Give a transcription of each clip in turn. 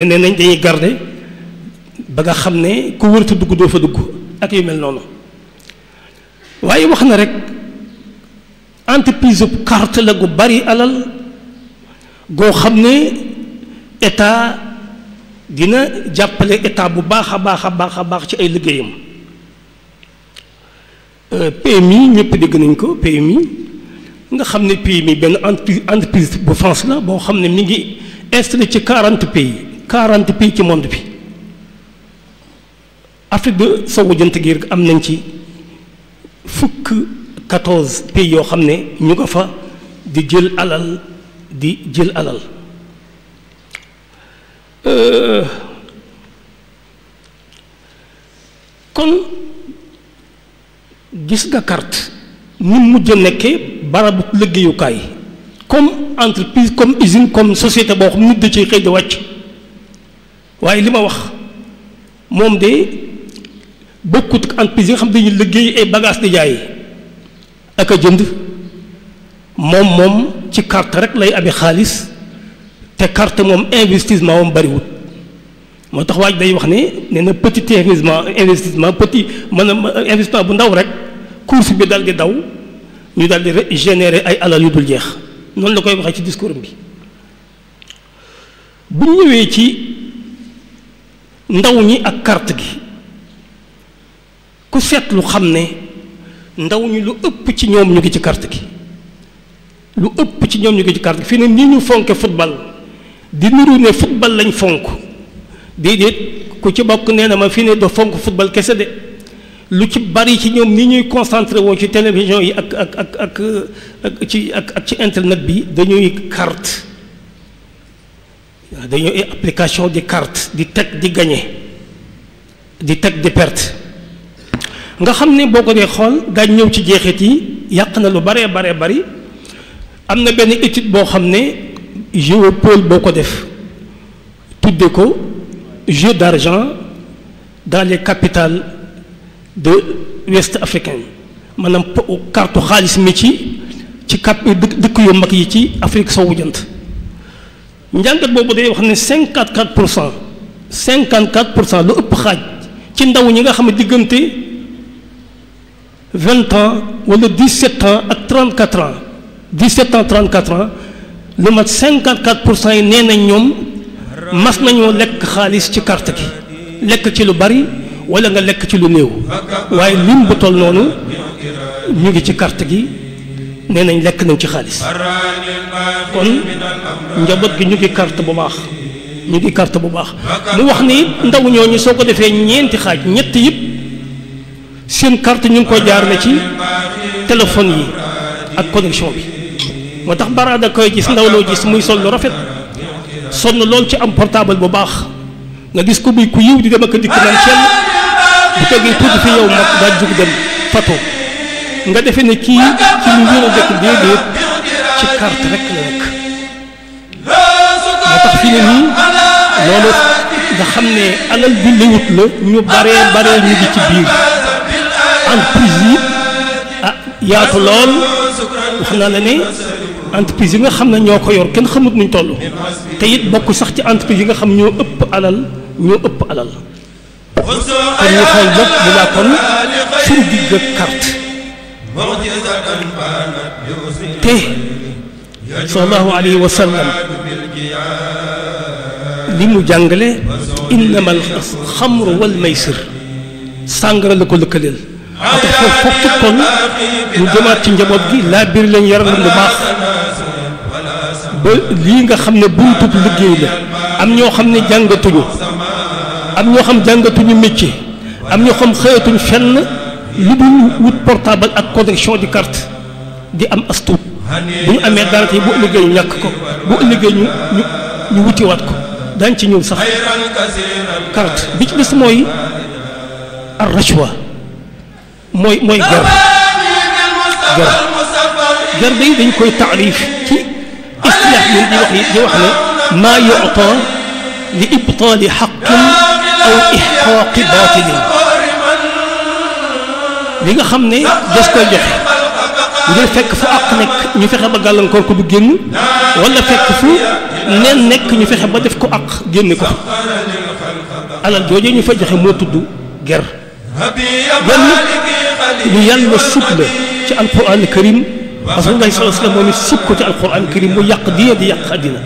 nee nañ dañuy garder ba nga xam ne ku wërta dugg doo fa dugg ak yu mel noonu waaye wax na rek entreprise carte la gu bari alal goo xam ne état dina jàppale état bu baax a baax a baax a baax ci ay liggéeyam PMI ñëpp dégg nañ ko PMI nga xam ne PMI benn entreprise bu France la boo xam ne mi ngi installé ci 40 pays ci monde bi Afrique de sowu jant gi am nañ ci 14 pays yoo xam ne ñu nga fa di jël alal kon gis nga carte ni mujj a nekkee barabu liggéeyukaay comme entreprise comme usine comme société boo xam nit da ciy xëy di wàcc waaye li ma wax moom de bokkut entreprise yi nga xam dañuy liggéey ay bagages di jaay ak a jënd moom ci carte rek lay amee xaalis te carte moom investissement moom bariwut moo tax waaj day wax ne nee na petit investissement petit investissement bu ndaw rek course bi dal di daw ñu dal di générer ay alal yu dul jeex noonu la koy waxee ci discours bi bu ñëwee ci ndaw ñi ak carte gi ku seetlu xam ne ndaw ñi lu ëpp ci ñoom ñu ngi ci carte gi lu ëpp ci ñoom ñu ngi ci carte gi fii ne ni ñu fonke football di niru ne football lañ fonk déedéet ku ci bokk nee na ma fii ne do fonk football kese de lu ci bari ci ñoom ni ñuy concentré woo ci télévision yi ak ci internet bi dañuy carte dañuy ay application di carte di teg di gagné di teg di perte nga xam ne boo ko dee xool daañ ñëw ci jeexit yi yàq na lu baree bari am na benn étude boo xam ne Géopol boo ko def tudde ko jeu d'argent dans les capitales de l'Ouest africain maanaam carte xaalis mi ci dëkk yu mag yi ci Afrique sowu jant njàngat boobu day wax ne 54% lu ëpp xaaj ci ndaw ñi nga xam ne diggante 20 ans wala 17 ans ak 34 ans 17 ans 34 ans lu mat 54% yi nee nañ ñoom mas nañoo lekk xaalis ci carte gi lekk ci lu bari wala nga lekk ci lu néew waaye lim bu toll noonu ñu ngi ci carte gi nee nañ lekk nañ ci xaalis kon njaboot gi ñu ngi carte bu baax mu wax ni ndaw ñooñu soo ko defee ñeenti xaaj ñett yëpp seen carte ñu ngi ko jaarale ci téléphone yi ak connexion bi moo tax baraada koy gis ndaw loo gis muy sol lu rafet sonn lool ci am portable bu baax nga gis ko muy ku yiw di dem ak dikk naan kenn bu tegee tuuti fi yow mag daal jug dem fato nga defee ne kii ci lu wér a dëkk déedéet ci carte rek la nekk moo tax fi ne nii loolu nga xam ne alal bi liwut la ñu baree ñu ngi ci biir entreprise yi yaatu lool wax naa la ne entreprise yi nga xam ne ñoo ko yor kenn xamut nuñ toll te it bokk sax ci entreprise yi nga xam ñoo ëpp alal kon ñu xool bopp bu baax kon suñu digg ak carte te sallallahu alayhi wa sallam li mu jàngale innama al xamru wal maysir sàngara la ko lëkkaleel ate foofu kon ñu jëmaat ci njaboot gi laa biir leen yaral lu baax ba lii nga xam ne buntub liggéey la am ñoo xam ne jàngatuñu am ñoo xam jàngatuñu métier am ñoo xam xëyatuñ fenn lu dul wut portable ak connexion di carte di am astuut bu ñu amee dara tey bu ëllëgee ñu ñàkk ko bu ëllëgee ñu wutiwaat ko daañ ci ñëw sax carte bi ci des mooy ar rachwa mooy ger day dañ koy taarif ci istilaax yi di wax ne maa yu'ta li ibtaali xaqin aw ixqaaqi baatilin li nga xam ne des koy joxe ngir fekk fa àq nekk ñu fexe ba gàllankoor ko du génn wala fekk fu neen nekk ñu fexe ba def ko ak génne ko alal jooju ñu fa joxe moo tudd ger ger lu yàlla sut la ci alquran karim rasulullah sallallahu alayhi wa sallam moom it sut ko ci alquran karim mu yàq diine di yàq àddina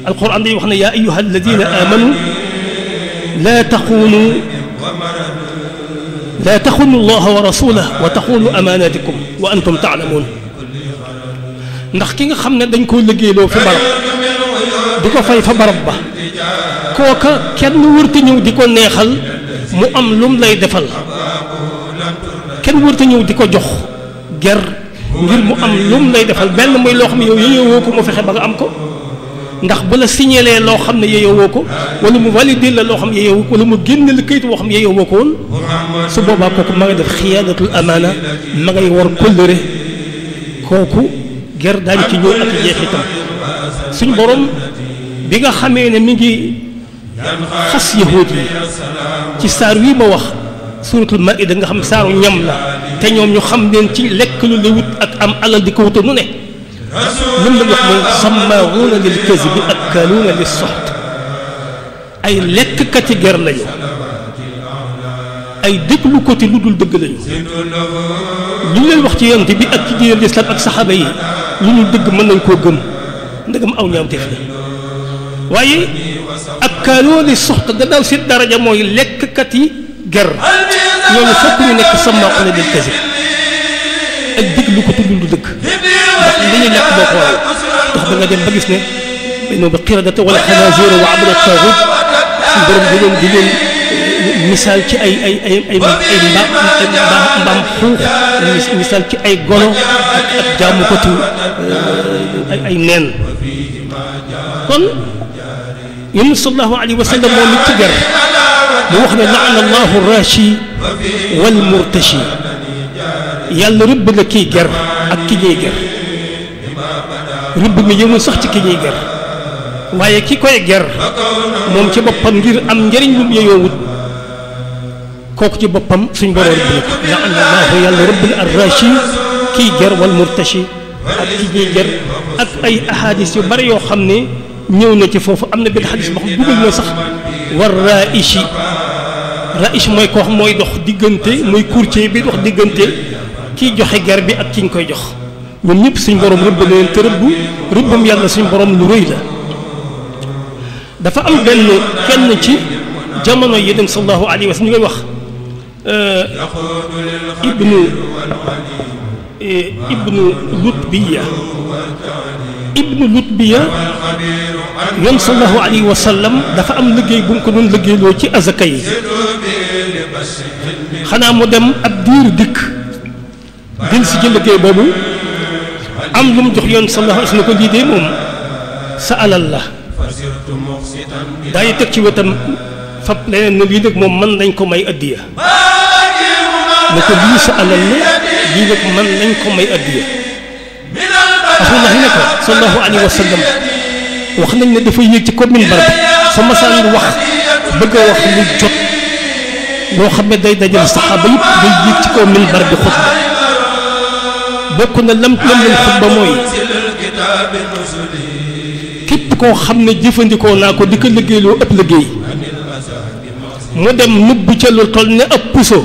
alquran day wax ne yaa ayyuha alladina amanu laa taxunu allaha wa rasulahu wa taxunu amanatikum wa antum taalamuun ndax ki nga xam ne dañ koo liggéeyloo fi barab di ko fay fa barab ba kooka kenn wërta ñëw di ko neexal mu am lum lay defal kenn wërta ñëw di ko jox ger ngir mu am lum lay defal benn muy loo xam ne yow yeyoo woo ko mu fexe ba nga am ko ndax bu la signalee loo xam ne yeyoo woo ko wala mu validé la loo xam ne yeyoo woo ko wala mu génne la këyit boo xam ne yeyoo woo ko woon su boobaa kooku ma ngay def xiyaanatul amaana ma ngay war kóllëre kooku ger daañu ci ñëw ak jeexitam suñ borom bi nga xamee ne mi ngi xas yahuud yi ci saar wii ma wax suratul maida nga xam ne saaru ñam la te ñoom ñu xam leen ci lekk lu la wut ak am alal di ko wuta nu ne lim la wax mooy sammaaruuna lil kazibi akkaaluuna lis soxt ay lekkkat yi ger lañu ay déglu ko te lu dul dëgg lañu lu leen wax ci yonent bi ak ci diine lislaam ak saxaaba yi lu dul dëgg mën nañ koo gëm ndegam aw ñaawteef la waaye akkaaluuna lis soxt gannaaw seen daraja mooy lekkkat yi ger ñooñu fokk ñu nekk sammaaruuna lil kazib ak déglu ko te lu dul dëgg ndax li ñuy lekk boo ko waral tax da nga dem ba gis ne dañoo ba xiradata wala xanaasiir wa abada taaxut suñ borom di leen misaal ci ay mbaam xuux misaal ci ay golo ak jaamu ko ci ay neen kon yonent sallallahu alayhi wa sallam moom it ci ger mu wax ne laana allahu rashi wal murtashi yàlla rëbb na kiy ger ak ki ñuy ger rëbb mi yëmul sax ci ki ñuy ger waaye ki koy ger moom ci boppam ngir am njëriñ lu mu yeyoowut kooku ci boppam suñ borom rëbb na ko laana allahu yàlla rëbb na arrashi kiy ger wal murtashi ak ki ñuy ger ak ay ahadis yu bari yoo xam ne ñëw na ci foofu am na benn xadis boo xam dugal na sax war raishi raish mooy koo xam mooy dox diggante muy courtier bi dox diggante kiy joxe ger bi ak ki ñu koy jox ñoom ñëpp suñ borom rëbb na leen te rëbbam yàlla suñ borom lu rëy la dafa am benn kenn ci jamono yi dem sallallahu alayhi wa sallam ñu koy wax ibnu lutbiya yoon sallallahu alayhi wa sallam dafa am liggéey bu mu ko doon liggéeyloo ci azaka yi xanaa mu dem ab diir dikk dil si ci liggéey boobu am lu mu jox yoon sallallahu alayhi wa sallam ko lii de moom sa alal la daay teg ci wetam fab leneen na lii nag moom mën nañ ko may addiya ne ko lii sa alal la lii nag mën nañ ko may addiya rasulullah ne ko sallallahu alayhi wa sallam wax nañ ne dafa yéeg ci ko minbar bi fa masaan wax bëgg a wax lu jot loo xam ne day dajal saxaaba yëpp day yéeg ci kaw minbar bi xutba bokk na lam leen xutba mooy képp koo xam ne jëfandikoo naa ko di ko liggéeyloo ëpp liggéey mu dem nubb ca lu toll ne ëpp puso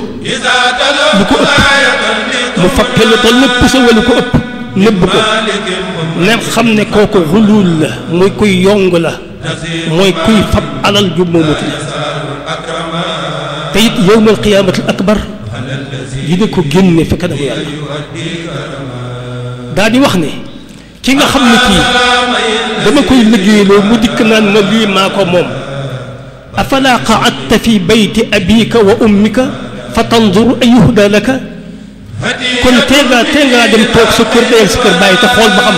lu ko ëpp mu fakke lu toll ne puso wala ko ëpp nëbb ko ne xam ne kooku xulul la muy kuy yong la mooy kuy fab alal ju moomut la te it yowmal qiyaamatul akbar dina ko génne fa kanamu yàlla daa di wax ne ki nga xam ne kii dama koy liggéeyloo mu dikk naan ma lii maa ko moom afala qaadta fi bayti abika wa ummika fa tanzur ayuhda laka kon tee ngaa dem toog sa kër dayal sa kër bàyyi te xool ba xam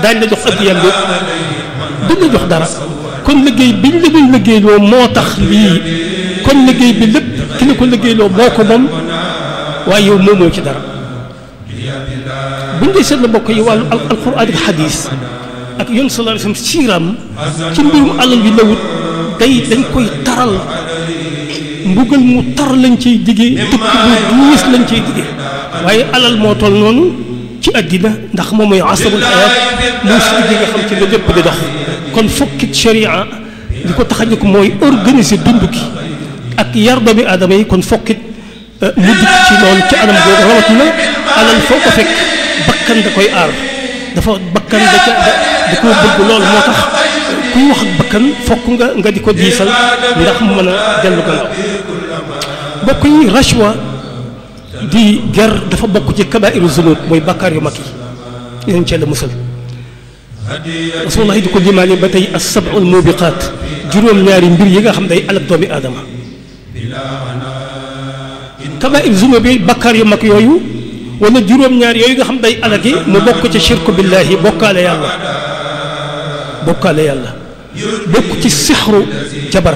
daañ la jox addiyam bi duñ la jox dara kon liggéey biñ la doon liggéeyloo moo tax lii kon liggéey bi lépp ki la ko liggéeyloo moo ko moom waaye yow moomoo ci dara buñ dee seet la bokk yi wàllu alquran ak xadis ak yoon sallallahu alayhi wasallam siiram ci mbirum alal yu lawut dañ koy taral mbugal mu tar lañ ciy diggee tukki bu diis lañ ciy diggee waaye alal moo toll noonu ci àddina ndax moom mooy asabul xayaat mooy si gi nga xam ci la lépp di dox kon fokkit sharia li ko tax a jóg mooy organiser dund gi ak yar doomi aadama yi kon fokkit mu dikk ci loolu ci anam googu rawatina alal foo ko fekk bakkan da koy aar dafa bakkan da koo bëgg loolu moo tax kuy wax ak bakkan fokk nga di ko diisal ndax mu mën a dellu gannaaw bokk yi rachwa di ger dafa bokk ci kabairu zunub mooy bàkkaar yu mag yi yéen ci la musal rasulullah di ko limaale ba tey as-sab'ul mubiqaat juróom-ñaari mbir yi nga xam day alak doomi aadama kabairu zunub yi bàkkaar yu mag yooyu wala juróom-ñaari yooyu nga xam day alak yi mu bokk ci shirku billahi bokkaale yàlla bokk ci sixru jabar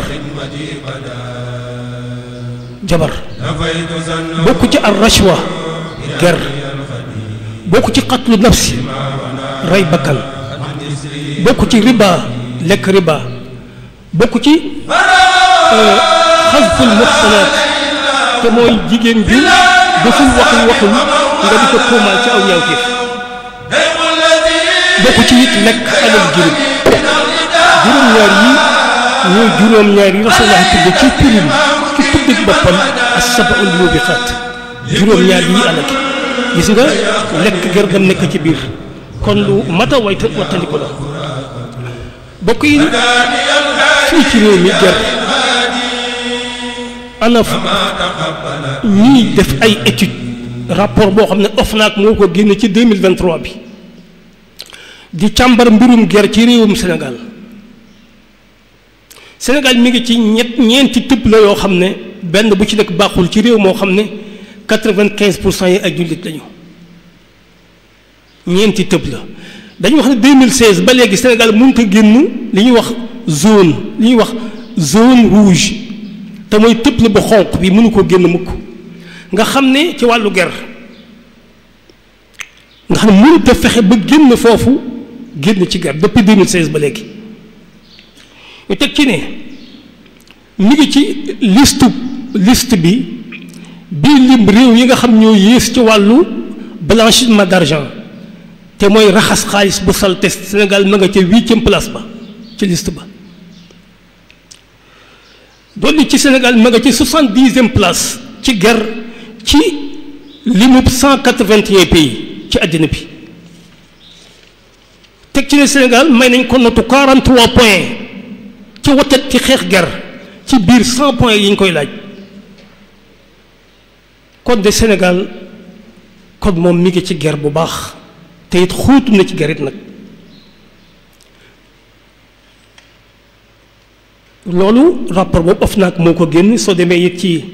bokk ci ar rashwa ger bokk ci qatlu nafsi rey bakkan bokk ci riba lekk riba bokk ci xasful muxsanaat te mooy jigéen ju deful waxul nga di ko tuumaal ci aw ñaawteef bokk ci it lekk alal jirim juróom-ñaar yi ñooy juróom-ñaar yi rasulullah tudd ci pirim ci tudd boppam as-sab'ul mubiqaat juróom-ñaar yi alal gis nga lekk ger dem nekk ci biir kon lu mat a wattandiku la bokk yi fii ci réew mi ger ana ñii def ay étude rapport boo xam ne OFNAC moo ko génne ci 2023 bi di càmbar mbirum ger ci réewum Sénégal mi ngi ci ñeenti type la yoo xam ne benn bu ci nekk baaxul ci réew moo xam ne 95% yi ay jullit lañu ñeenti type la dañu wax ne 2016 ba léegi Sénégal mënut a génn li ñuy wax zone rouge te mooy type la bu xonq bi mënu koo génn mukk nga xam ne ci wàllu ger nga xam ne mënut a fexe ba génn foofu génn ci ger depuis 2016 ba léegi ñu teg ci ne mi ngi ci liste bi bii lim réew yi nga xam ñoo yées ci wàllu blanchiment d'argent te mooy raxas xaalis bu salte Sénégal ma nga ca 8e place ba ci liste ba dolli ci Sénégal ma nga ci 70e place ci ger ci limub 181 pays ci àddina bi teg ci ne Sénégal may nañ ko notu 43 points ci watat ci xeex ger ci biir 100 points yi ñu koy laaj kon de Sénégal kon moom mi ngi ci ger bu baax te it xuutu na ci gerit nag loolu rapport boobu OFNAC moo ko génn soo demee it ci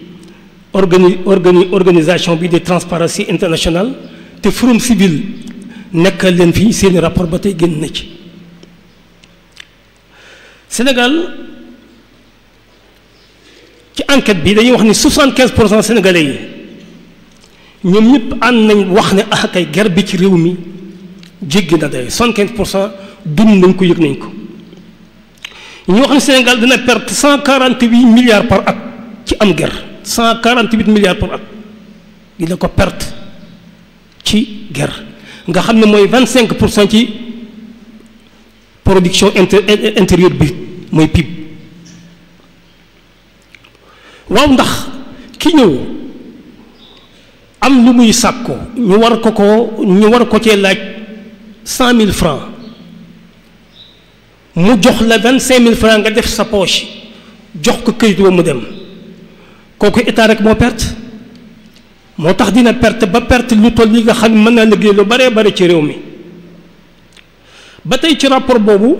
organisation bi de Transparency International te Forum Civil nekkal leen fii seeni rapport ba tey génn na ci Sénégal ci enquête bi dañuy wax ni 75% sénégalais yi ñoom ñëpp ànd nañ wax ne ah kay ger bi ci réew mi jéggi na day 75% dund nañ ko yëg nañ ko ñu wax ne Sénégal dina perte 148 milliards par at ci am ger 148 milliards par at dina ko perte ci ger nga xam ne mooy 25% ci production intérieure bi mooy PIB waaw ndax ki ñëw am lu muy sàkko ñu war ko cee laaj 100 000 francs mu jox la 25 000 francs nga def sa poche jox ko këyit wa mu dem kooku état rek moo perte moo tax dina perte ba perte lu toll li nga xam ne mën naa liggéey lu bare bare ci réew mi ba tey ci rapport boobu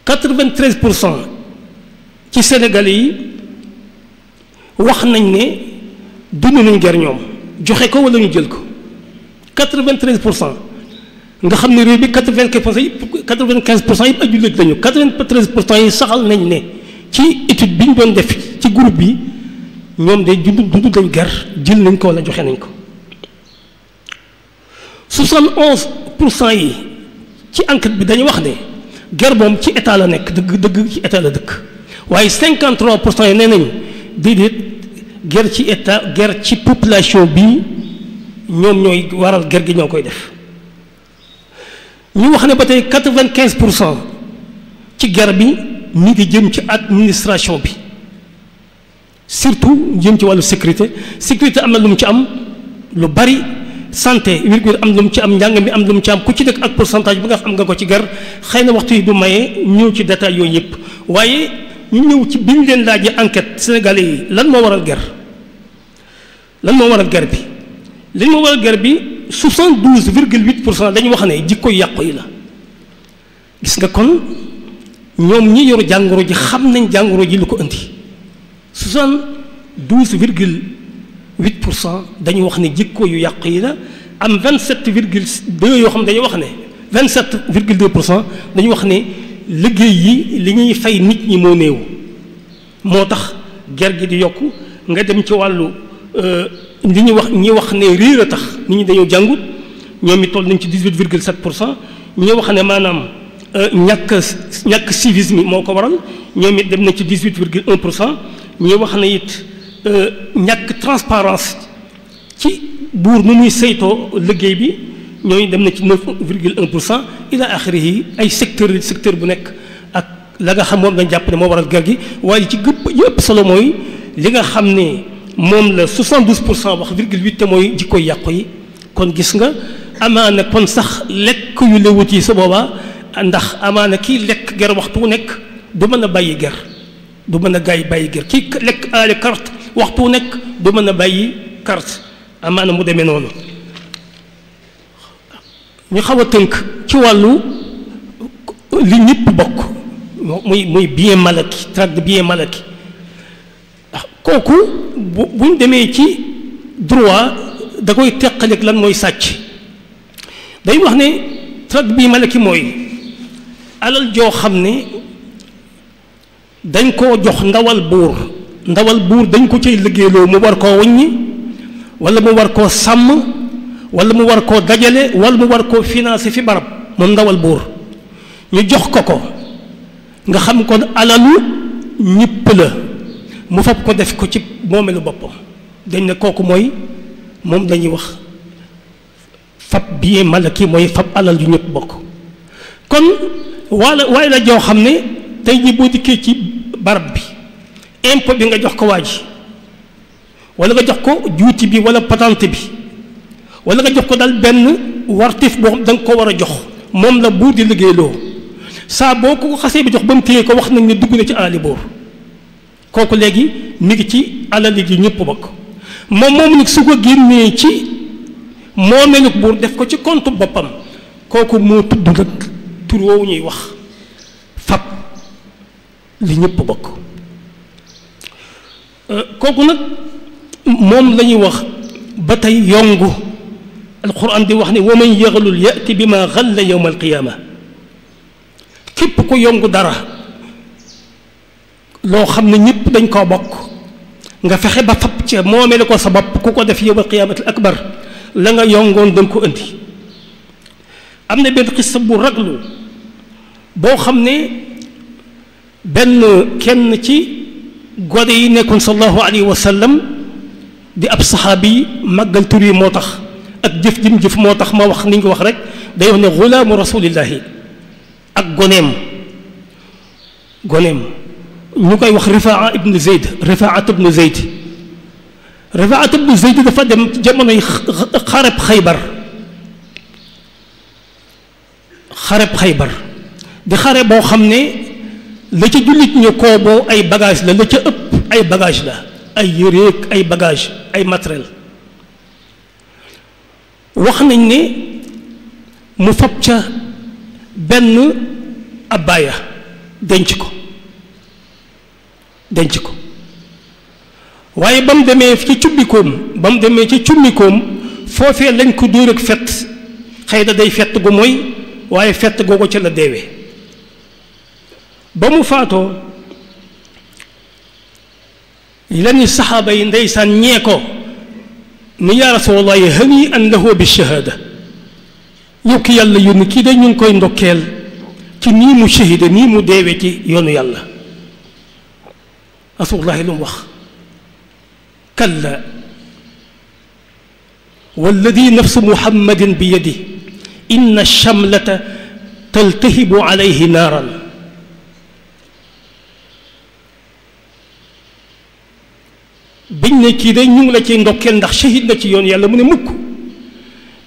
93% ci Sénégalais yi wax nañ ne dund nañ ger ñoom joxe ko wala ñu jël ko 93% nga xam ne réew bi 95% yëpp ay jullit lañu 93% yi saxal nañ ne ci étude bi ñu doon def ci groupe bi ñoom day dund lañ ger jël nañ ko wala joxe nañ ko 71% yi ci enquête bi dañu wax ne ger moom ci état la nekk dëgg ci état la dëkk waaye 53% yi nee nañ déedéet ger ci état ger ci population bi ñoom ñooy waral ger gi ñoo koy def ñu wax ne ba tey 95% ci ger bi mi ngi jëm ci administration bi surtout jëm ci wàllu sécurité am na lu mu ci am lu bari santé virgule am lu mu ci am njàng mi am lu mu ci am ku ci nekk ak pourcentage bi nga xam nga ko ci ger xëy na waxtu yi du maye ñëw ci détail yooyu yëpp waaye ñu ñëw ci bi ñu leen laajee enquête sénégalais yi lan moo waral ger lan moo waral ger bi li moo waral ger bi 72,8% dañu wax ne jikko yàqu yi la gis nga kon ñoom ñi yor jàngoro ji xam nañ jàngoro ji lu ko indi 72,8% dañu wax ne jikko yu yàqu yi la am 27,2 yoo xam dañu wax ne 27,2% dañu wax ne liggéey yi li ñuy fay nit ñi moo néew moo tax ger gi di yokk nga dem ci wàllu li ñuy wax ñi wax ne réer a tax nit ñi dañoo jàngut ñoom it toll nañ ci 18,7%. ñi wax ne maanaam ñàkk civisme moo ko waral ñoom it dem nañ ci 18,1%. ñi wax ne it ñàkk transparence ci buur nu muy saytoo liggéey bi ñooñu dem na ci 9,1% ila axirihi ay secteur bu nekk ak la nga xam moom dañ jàpp ne moo waral ger gi waaye li ci yëpp solo mooy li nga xam ne moom la 72% wax 0,8 te mooy jikkoy yàqu yi kon gis nga amaana kon sax lekk yu lewut yi su boobaa ndax amaana kii lekk ger waxtu wu nekk du mën a bàyyi ger du mën a bàyyi ger kii lekk aale carte waxtu wu nekk du mën a bàyyi carte amaana mu demee noonu ñu xaw a tënk ci wàllu li ñëpp bokk muy bien malaki tract de bien malaki kooku buñ demee ci droit da koy teqaleeg lan mooy sàcc day wax ne tract bi malaki mooy alal joo xam ne dañ koo jox ndawal buur dañ ko cay liggéeyloo mu war koo waññi wala mu war koo sàmm wala mu war koo dajale wala mu war koo financer fi barab moom ndawal buur ñu jox ko nga xam kon alalu ñëpp la mu fab ko def ko ci moomeelu boppam dañ ne kooku mooy moom dañuy wax fab bien malaki mooy fab alal yu ñëpp bokk kon waaye la joo xam ne tey ji boo dikkee ci barab bi impôt bi nga jox ko waa ji wala nga jox ko juuti bi wala patente bi wala nga jox ko daal benn wartif boo xam da nga ko war a jox moom la buur di liggéeyloo saa boo ko xasee bi jox ba mu téye ko wax nañ ne dugg na ci alali buur kooku léegi mi ngi ci alali ji ñëpp bokk moom nag su ko génnee ci moomeelu buur def ko ci compte boppam kooku moo tudd nag tur woowu ñuy wax fab li ñëpp bokk kooku nag moom la ñuy wax ba tey yongu alquran di wax ne wa man yaxlul yati bi ma xalla yowma alqiyaama képp ko yongu dara loo xam ne ñëpp dañ koo bokk nga fexe ba fab ca moomee la ko sa bopp ku ko def yowma alqiyaamati akbar la nga yongoon da nga ko indi am na benn xissa bu raglu boo xam ne benn kenn ci gode yi nekkoon sallallahu alayhi wa sallam di ab saxaabi yi màggal tur yi moo tax ak jëf jim jëf moo tax ma wax ni nga ko wax rek day wax ne xulaamu rasulillahi ak goneem ñu koy wax rifaa ibnu zeyd dafa dem jamonoy xareb xaybar di xare boo xam ne la ca jullit ñu kooboo ay bagage la ca ëpp ay bagage la ay yëreeg ay bagage ay matériel wax nañ ne mu fab ca benn abbaaya denc ko waaye ba mu demee ci cummikoom foofee lañ ko dóor ak fett xëy na day fett gu mooy waaye fett googu ca la deewee ba mu faatoo lenn saxaaba yi ndeysaan ñee ko ni yaa rasulallahi hani an lahu bi shahaada yow ki yàlla yónni kii de ñu ngi koy ndokkeel ci nii mu shahida nii mu deewee ci yoonu yàlla rasulullahi lu mu wax kalla walladi nafsu muhammadin bi yadi inna chamlata taltahibu alayhi naaran biñ ne kii day ñu ngi la ciy ndokkeel ndax shahid na ci yoon yàlla mu ne mukk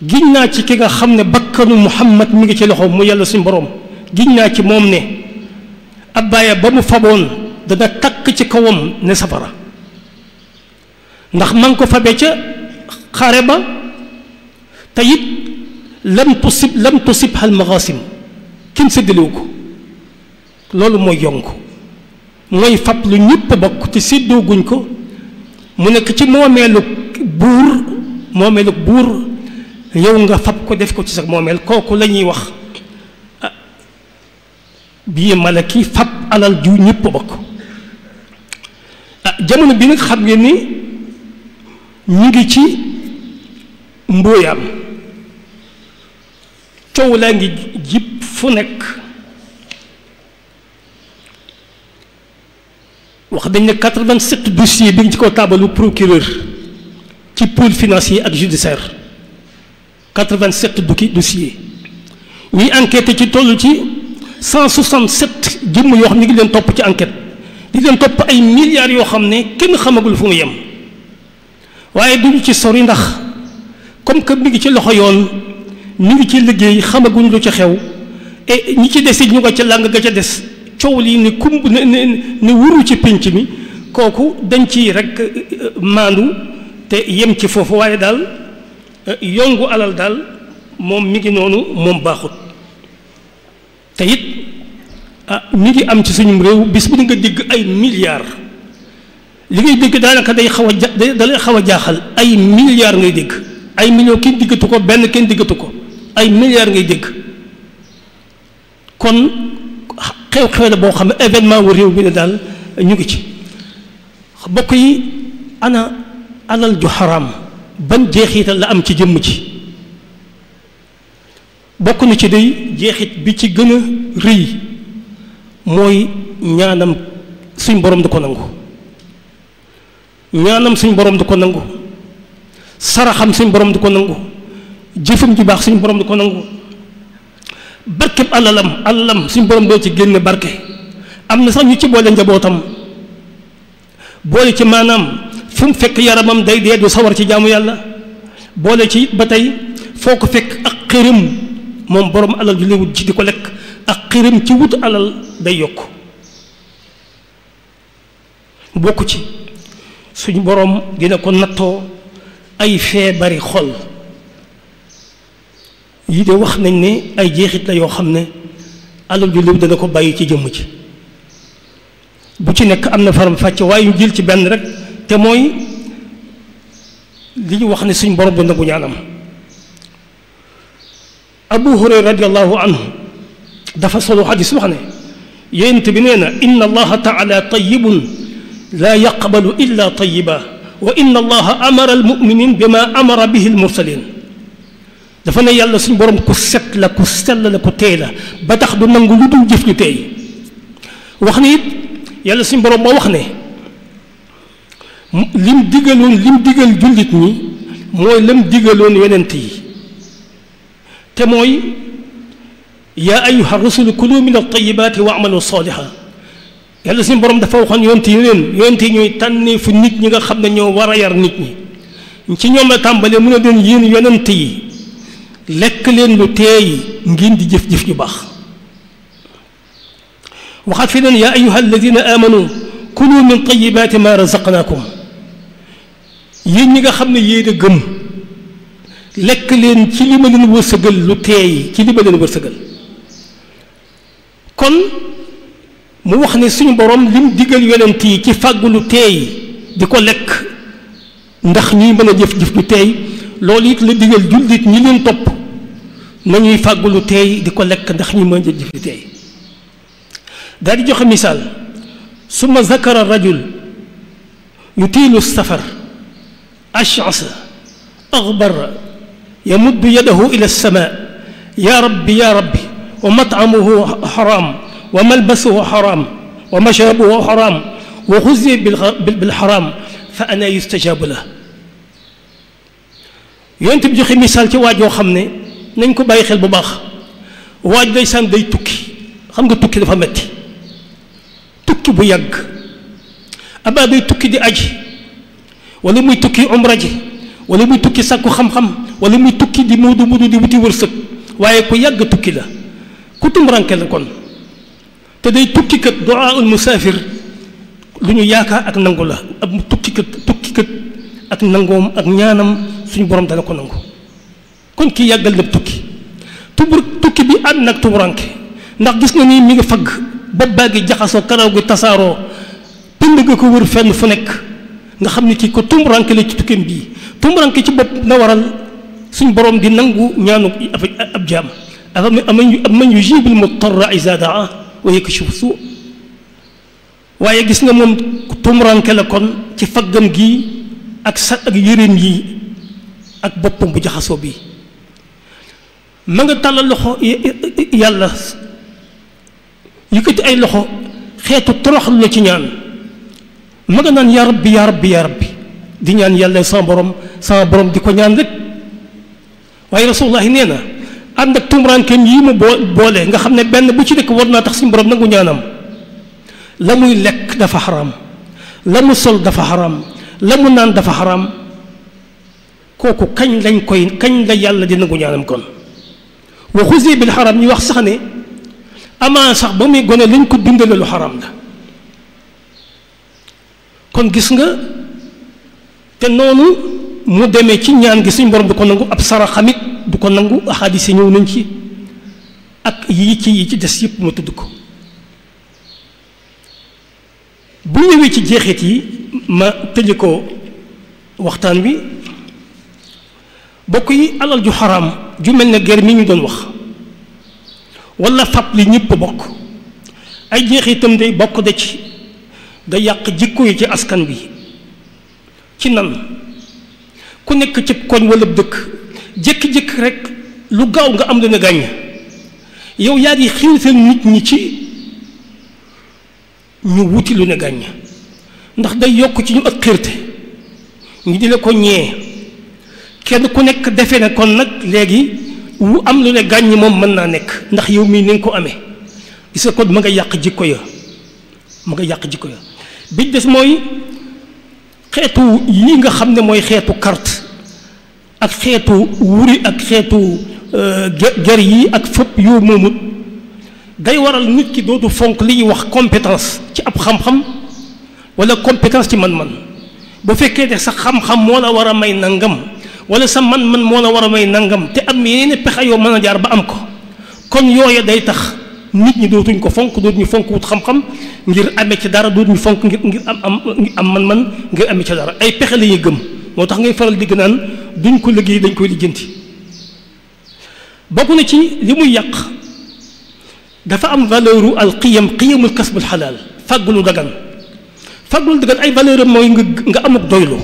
giñ naa ci ki nga xam ne bakkanu muhammad mi ngi ci loxo mu yàlla suñ borom giñ naa ci moom ne abbaaya ba mu faboon dana takk ci kawam ne safara ndax man ko fabe ca xare ba te it lam tusib hal magasim kenn séddalewu ko loolu mooy yonk mooy fab lu ñëpp bokk te séddoo guñ ko mu nekk ci moomeelu buur yow nga fab ko def ko ci sa moomeel kooku la ñuy wax bii malaki fab alal ju ñëpp bokk jamono bi nag xam ngeen ni ñu ngi ci mbóoyaam coow laa ngi jib fu nekk wax dañ ne 87 dossiers bi ngi ci ko taabalu procureur ci pôle financier ak judiciaire 87 dossiers ñuy enquêté ci toll ci 167 jëmm yoo xam ne ngi leen topp ci enquête di leen topp ay milliards yoo xam ne kenn xamagul fu mu yem waaye duñu ci sori ndax comme que mi ngi ci loxo yoon mi ngi ci liggéey xamaguñ lu ci xew et ñi ci des it ñu ko ca làng ga ca des coow lii ne kumb ne wuru ci pénc mi kooku dañ ci rek maandu te yem ci foofu waaye daal yongu alal daal moom mi ngi noonu moom baaxut te it mi ngi am ci suñu réew bis bu nga dégg ay milliards li ngay dégg daanaka day xaw a jaaxal ay milliards ngay dégg ay millions kenn diggatu ko benn kenn diggatu ko ay milliards ngay dégg kon xew-xew la boo xam ne événement wu réew bi ne daal ñu ngi ci bokk yi ana alal ju xaraam ban jeexital la am ci jëmm ci bokk na ci day jeexit bi ci gën a rëy mooy ñaanam suñ borom du ko nangu ñaanam suñ borom du ko nangu saraxam suñ borom du ko nangu jëfam ju baax suñ borom du ko nangu barkeb alalam suñ borom doo ci génne barke am na sax ñu ci boole njabootam boole ci maanaam fu mu fekk yaramam day dee du sawar ci jaamu yàlla boole ci ba tey foo ko fekk ak xërëm moom borom alal ju léewut ci di ko lekk ak xërëm ci wut alal day yokk bokk ci suñu borom dina ko nattoo ay feebari xol yi de wax nañ ne ay jeexit la yoo xam ne alal ju léew dana ko bàyyi ci jëmm ci bu ci nekk am na faram fàcce waaye ñu jël ci benn rek te mooy li ñu wax ne suñ borom du nangu ñaanam Abu Hurayra radiallahu anhu dafa solo xadis wax ne yonent bi nee na inna allaha taala tayibun laa yaqbalu illa tayiba wa inna allaha amara almuminin bima amara bihi almursalin dafa ne yàlla suñ borom ku set la ku sell la ku teey la ba tax du nangu lu dul jëf ju teey wax ne it yàlla suñ borom moo wax ne lim digal jullit ñi mooy lam digaloon yonent yi te mooy yaa ayyuha rusulu kulu min at-tayyibati wa amalu salihan yàlla suñu borom dafa waxoon yonent yi ñooy tànnee fu nit ñi nga xam ne ñoo war a yar nit ñi ci ñoom la tàmbalee mu ne leen yéen yonent yi lekk leen lu teey ngeen di jëf-jëf ju baax waxaat fi leen yaa ayyuha alladina amanu kulu min tayyibati ma razaqnakum yéen ñi nga xam ne yéen a gëm lekk leen ci li ma leen wërsëgal lu teey ci li ma leen wërsëgal kon mu wax ne suñu borom lim digal yonent yi ci fàggu lu teey di ko lekk ndax ñuy mën a jëf-jëf lu teey loolu it la digal jullit ñi leen topp nañuy fàggu lu teey di ko lekk ndax ñuy mën a jëf lu teey daal di joxe misaal summa zakara rajul yutiilu safar ash'asa aghbara yamuddu yadahu ila as-samaa ya rabbi wa mat'amuhu haram wa malbasuhu haram wa mashrabuhu haram wa ghuzziya bil haram fa anaa yustajabu lahu yonent bi joxe misaal ci waaj yoo xam ne nañ ko bàyyi xel bu baax waaj day sànn day tukki xam nga tukki dafa metti tukki bu yàgg abaa day tukki di aji wala muy tukki umra ji wala muy tukki sàkku xam-xam wala muy tukki di muudu di wuti wërsëg waaye ku yàgg tukki la ku tumranke la kon te day tukki kat du'aa'ul musaafir lu ñu yaakaar ak nangu la ab tukki kat ak nangoom ak ñaanam suñu borom dana ko nangu kon kii yàggal na tukki bi ànd nag tumranke ndax gis nga ni mi ngi fagg bopp baa gi jaxasoo karaw gi tasaaroo pënd nga ko wër fenn fu nekk nga xam ni kii ko tumranke la ci tukkeem bii tumranke ci bopp na waral suñu borom di nangu ñaanu ab jaam amman yujibul mutarra iza daa wa yakshifu suu waaye gis nga moom tumranke la kon ci faggam gi ak yëreem yi ak boppam bu jaxasoo bi ma nga tàllal loxo yàlla yëkkati ay loxo xeetu toroxlu la ci ñaan ma nga naan yaa rabbi yaa rabbi yaa rabbi di ñaan yàlla sama borom di ko ñaan rek waaye rasulullahi nee na ànd ak tumrankeem yi mu boole nga xam ne benn bu ci nekk war naa tax suñu borom nangu ñaanam la muy lekk dafa xaram la mu sol dafa xaram la mu naan dafa xaram kooku kañ la yàlla di nangu ñaanam kon wa xusi bil xaram ñu wax sax ne amaa sax ba muy gone lañ ko dundale lu xaram la kon gis nga te noonu mu demee ci ñaan gi suñ borom du ko nangu ab sara xamit du ko nangu axaadis yi ñëw nañ ci ak yi ci des yëpp ma tudd ko bu ñëwee ci jeexit yi ma tëje ko waxtaan wi bokk yi alal ju xaraam ju mel ne ger mi ñu doon wax wala fab li ñëpp bokk ay jeexitam day bokk da ci da yàq jikko yi ci askan bi ci nan ku nekk ci koñ wala dëkk jékki-jékki rek lu gaaw nga am lu ne gàññ yow yaa ngi xiirtal nit ñi ci ñu wuti lu ne gàññ ndax day yokk ci ñu ak xiirte ñu di la ko ñee kenn ku nekk defe ne kon nag léegi wu am lu ne gàññ moom mën naa nekk ndax yow mii ni nga ko amee gis nga kon ma nga yàq jikko ya bi des mooy xeetu yi nga xam ne mooy xeetu carte ak xeetu wuri ak xeetu ger yi ak fëpp yoo moomut day waral nit ki dootu fonk li ñuy wax compétence ci ab xam-xam wala compétence ci man-man bu fekkee ne sa xam-xam moo la war a may nangam wala sa man-man moo la war a may nangam te am yeneen pexe yoo mën a jaar ba am ko kon yooya day tax nit ñi dootuñ ko fonk dootuñu fonk wut xam-xam ngir amee ci dara dootuñu fonk ngir am man-man ngir amee ci dara ay pexe la ñuy gëm moo tax ngay faral di gën naan duñ ko liggéey dañ koy lijjanti bokk na ci li muy yàq dafa am valeur al qiyamul kasbul xalaal fàggulu dagan ay valeur am mooy nga amuk doylu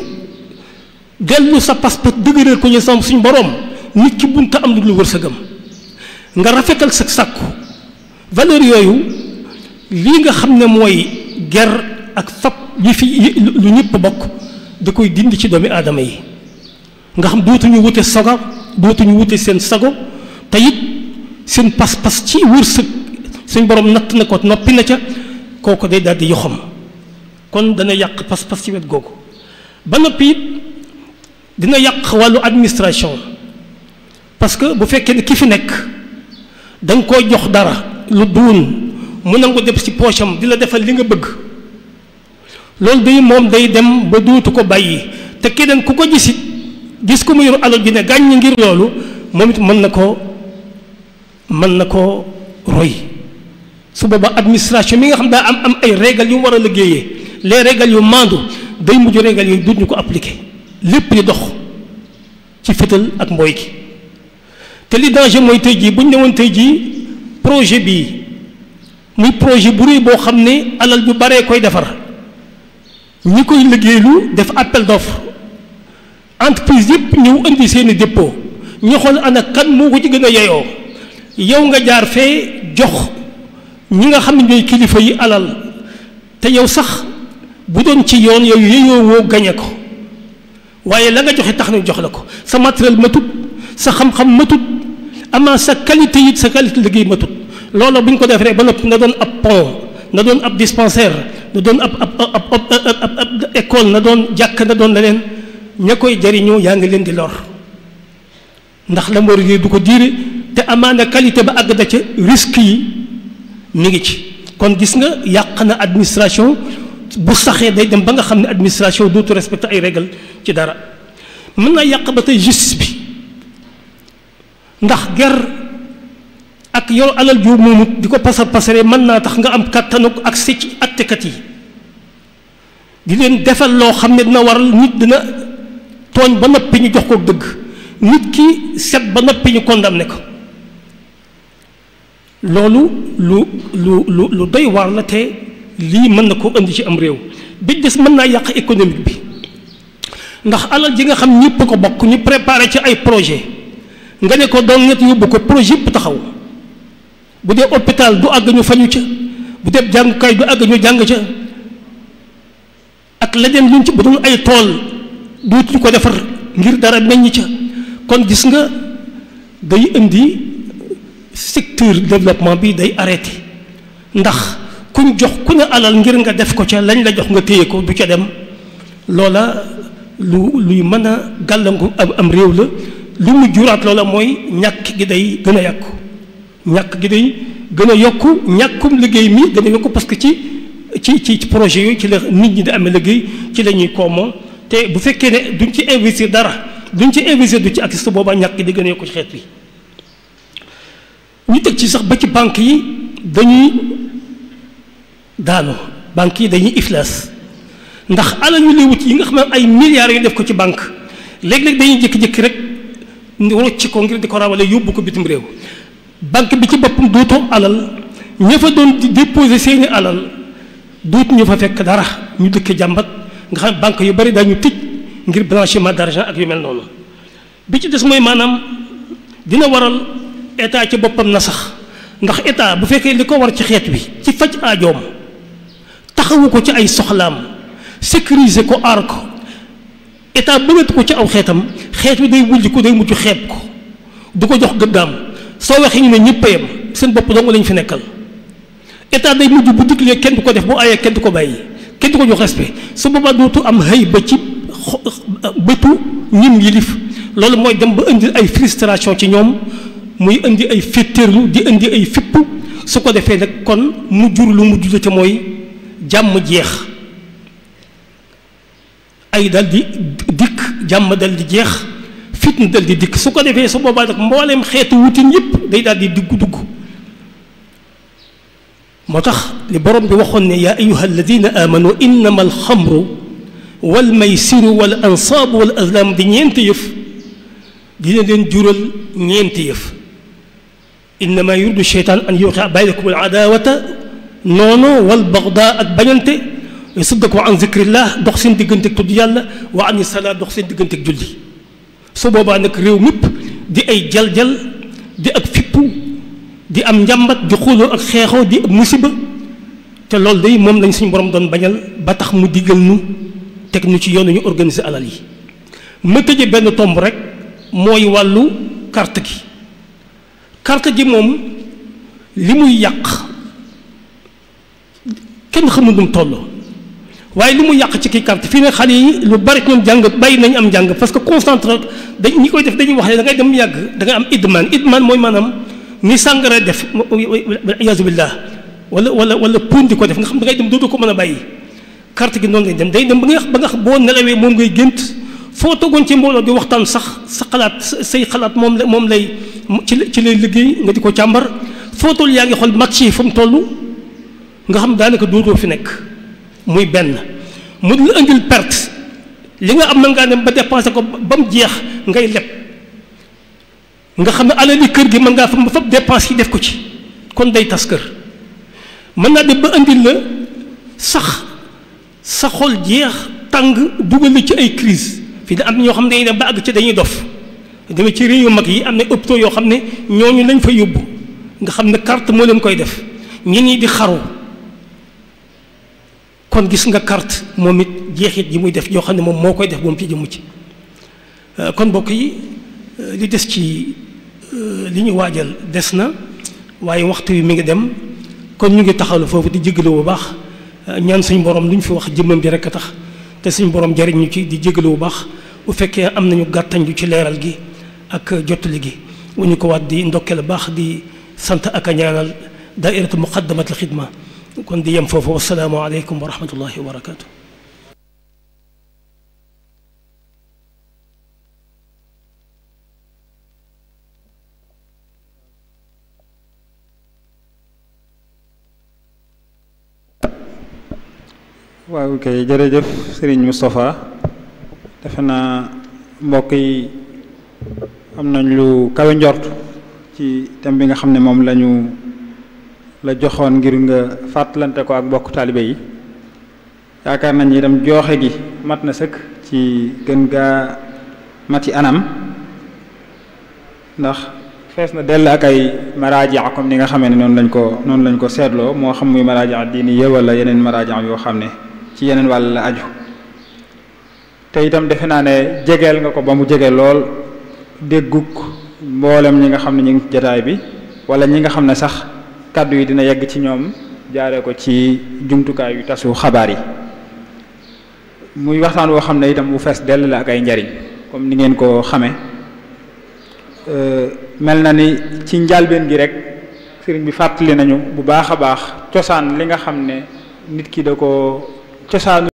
dellu sa pas-pas dëgëral ko ñu sam suñ borom nit ki bunta am lu wërsëgam nga rafetal sa sàkku valeur yooyu lii nga xam ne mooy ger ak fab yi fi lu ñëpp bokk da koy dindi ci doomi aadama yi nga xam dootuñu wute sago dootuñu wute seen sago te it seen pas-pas ci wërsëg suñ borom natt na ko noppi na ca kooku day daal di yoxam kon dana yàq pas-pas ci wet googu ba noppi it dina yàq wàllu administration parce que bu fekkee ne ki fi nekk da nga koy jox dara lu duun mu nangu def ci poche am di la defal li nga bëgg loolu day moom day dem ba dootu ko bàyyi te keneen ku ko gisit gis ko mu yor alal bi ne gàññ ngir loolu moom it mën na ko roy su booba administration mi nga xam daa am ay règles yu mu war a liggéeyee les règles yu maandu day mujj règles yooyu duñu ko appliquer lépp di dox ci fétal ak mbooy gi te li danger mooy tey jii bu ñu newoon tey jii projet bii muy projet bu rëy boo xam ne alal bu baree koy defar ñi koy liggéeylu def appel d'offre entreprise yëpp ñëw indi seeni dépôt ñu xool ana kan moo ko ci gën a yeyoo yow nga jaar fee jox ñi nga xam ne ñooy kilifa yi alal te yow sax bu doon ci yoon yow yeyoo woo gañe ko waaye la nga joxe tax na jox la ko sa matériel matut sa xam-xam matut amaa sa qualité it sa qualité liggéey matut loolu bu ñu ko defee ba noppi na doon ab pont na doon ab dispensaire na doon ab école na doon jàkk na doon leneen ña koy jariñoo yaa ngi leen di lor ndax la mor yi du ko diire te amaana qualité ba àgg da ca risque yi mi ngi ci kon gis nga yàq na administration bu saxee day dem ba nga xam ne administration dootu respecté ay règle ci dara mën naa yàq ba tey justice bi ndax ger ak yow alal ju moomu di ko pasar pasare mën naa tax nga am kàttanu ak ci attekat yi di leen defal loo xam ne dina waral nit dina tooñ ba noppi ñu jox ko dëgg nit ki set ba noppi ñu condamné ko loolu lu doy waar la te lii mën na koo indi ci am réew bi des mën naa yàq économique bi ndax alal ji nga xam ñëpp ko bokk ñu préparé ci ay projet nga ne ko doon ñett yóbbu ko projet yëpp taxaw bu dee hôpital du àgg ñu fañu ca bu dee jàngukaay du àgg ñu jàng ca ak leneen luñ ci bu dul ay tool duutuñu ko defar ngir dara meññ ca kon gis nga day indi secteur développement bi day arrêté ndax kuñ jox ku ne alal ngir nga def ko ca lañ la jox nga téye ko du ca dem loola luy mën a gàllankoor am réew la lu mu juraat loola mooy ñàkk gi day gën a yàqu ñàkk gi day gën a yokku ñàkkum liggéey mi gën a yokku parce que ci projet yooyu ci la nit ñi di amee liggéey ci la ñuy koomoo te bu fekkee ne duñ ci investir dara duñ ci investir du ci ak su boobaa ñàkk gi di gën a yokku ci xeet bi ñu teg ci sax ba ci banque yi dañuy daanu banque yi dañuy iflaas ndax alal yu lay wut yi nga xam ne ay milliards yu def ko ci banque léeg-léeg dañuy jékki-jékki rek rocc ko ngir di ko rawale yóbbu ko bitim réew banque bi ci boppam dootoo alal ña fa doon déposer seeni alal duut ñu fa fekk dara ñu dëkk jàmbat nga xam banque yu bari dañu tëj ngir blanchiment d'argent ak yu mel noonu bi ci des mooy maanaam dina waral état ci boppam na sax ndax état bu fekkee li ko war ci xeet bi ci faj aajoom taxawu ko ci ay soxlaam sécuriser ko aar ko état bëggatu ko ci aw xeetam xeet bi day wujj ko day mujj xeeb ko du ko jox gëddaam soo waxee ñu ne ñëpp a yem seen bopp dong lañ fi nekkal état day mujj bu diglee kenn du ko def bu ayee kenn du ko bàyyi kenn du ko jox respect su boobaa dootu am xëy ba ci bëtu ñim yilif loolu mooy dem ba indi ay frustration ci ñoom muy indi ay féttéerlu di indi ay fipp su ko defee nag kon mu jur lu mu jur ca mooy jàmm jeex ay dal di dikk jàmm dal di jeex fitna dal di dikk su ko defee su boobaa nag mbooleem xeetu wutin yëpp day daal di dugg moo tax li borom bi waxoon ne yaa ayuha alladina amanu innama alxamru wal maysiru wal ansaabu wal azlam di ñeenti yëf dina leen jural ñeenti yëf innama yuridu cheytaan an yuqia baynakum al adawata noonu wal bagdaa ak bañante yasuddakum an zikrillah dox seen digganteeg tudd yàlla wa ani salaa dox seen digganteeg julli su boobaa nag réew mépp di ay jaljal di ak fippu di am njàmbat di xuloo ak xeexoo di musiba te loolu day moom lañ suñu borom doon bañal ba tax mu diggal nu teg ñu ci yoonu ñu organiser alal yi ma tëje benn tomb rek mooy wàllu carte gi moom li muy yàq kenn xamul nu mu toll waaye li muy yàq ci kii carte fii ne xale yi lu bari ñoom jàng bàyyi nañu am njàng parce que concentré dañ ñi koy def dañuy wax ne da ngay dem yàgg da ngay am idman mooy maanaam ni sàngara def iyaazu billah wala puun di ko def nga xam da ngay dem dootu ko mën a bàyyi carte gi noonu lay dem day dem ba nga boo nelawee moom ngay gént foo toogoon ci mbooloo di waxtaan sax sa xalaat say xalaat moom lay ci lay liggéey nga di ko càmbar foo toll yaa ngi xool match yi fa mu toll nga xam daanaka dootoo fi nekk muy benn mu la indil perte li nga am na ngaa dem ba dépensé ko ba mu jeex ngay leb nga xam ne alali kër gi mën ngaa fa fab dépense yi def ko ci kon day tas kër mën naa dem ba indil la sax sa xol jeex tàng dugal la ci ay crise fii da am ñoo xam ne dañuy dem ba àgg ci dañuy dof demee ci réew yu mag yi am na hôpitaux yoo xam ne ñooñu lañ fa yóbbu nga xam ne carte moo leen koy def ñi ñi di xaru kon gis nga carte moom it jeexit ji muy def yoo xam ne moom moo koy def moom ci jëmu ci kon mbokk yi li des ci li ñu waajal des na waaye waxtu wi mi ngi dem kon ñu ngi taxawlu foofu di jégalu bu baax ñaan suñu borom lu ñu fi wax jëmmam bi rekk a tax te suñu borom jariñ ñu ci di jégalu bu baax bu fekkee am nañu gàttañ lu ci leeral gi ak jottali gi wu ñu ko waat di ndokkeel baax di sant ak a ñaanal daairatu muqaddamatul xidma kon di yem foofu wasalaamu aleykum wa rahmatullahi wa barakaatu. waaw kay jërëjëf Serigne Moustapha defe naa mbokk yi am nañ lu kawe njort ci thème bi nga xam ne moom la joxoon ngir nga fàttalante ko ak mbokk taalibe yi yaakaar nañ itam jooxe gi mat na sëkk ci gën gaa mati anam ndax fees na dell ak ay maraaji comme ni nga xamee ne noonu lañ ko seetloo moo xam muy maraaji diini wala yeneen maraaji yoo xam ne ci yeneen wàll la aju te itam defe naa ne jegeel nga ko ba mu jege lool dégguk mboolem ñi nga xam ne ñu ngi ci jataay bi wala ñi nga xam ne sax kàddu yi dina yegg ci ñoom jaaree ko ci jumtukaay yu tasu xabaar yi muy waxtaan woo xam ne itam bu fees dell la ak ay njariñ comme ni ngeen ko xame mel na ni ci njàlbeen gi rek sëriñ bi fàttali nañu bu baax a baax cosaan li nga xam ne nit ki da ko cosaanu